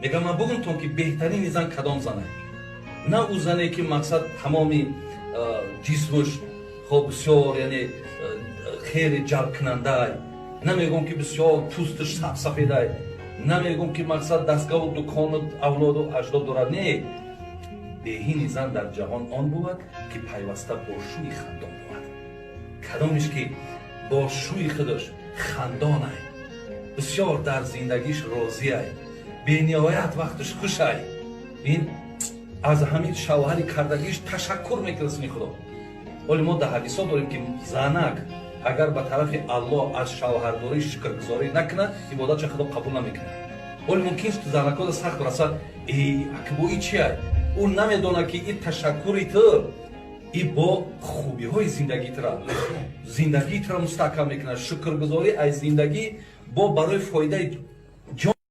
Мегам, ман бугумтон, ки беҳтарини зан кадом зана? На ӯ зане, ки мақсад тамоми ҷисмаш, хоб, бисёр, яъне хеле ҷалбкунандай. Намегӯм, ки бисёр пӯсташ сафедай. Намегӯм, ки мақсад дастгоҳу дукону авлоду аҷдод дорад. Не, беҳини зан дар ҷаҳон он бувад, ки пайваста бо шӯи хандон бувад. Кадомеш ки бо шӯи худаш хандонай, бисёр дар зиндагиш розиай, бениҳоят вақташ хушай, ин аз ҳамин шавҳари кардагиш ташаккур мекунад сини Худо. Оле мо дар ҳадисо дорем, ки занак агар ба тарафи Аллоҳ аз шавҳардорӣ шукргузорӣ накунад, ибодатша Худо қабул намекунад. Оле мумкин занакода сахт расад: «Э, акбо и чиай?» Ӯ намедонад, ки и ташаккури ту и бо хубиҳои зиндагии тура мустаҳкам мекунад. Шукргузорӣ аз зиндагӣ бо барои фоидаи ҷон.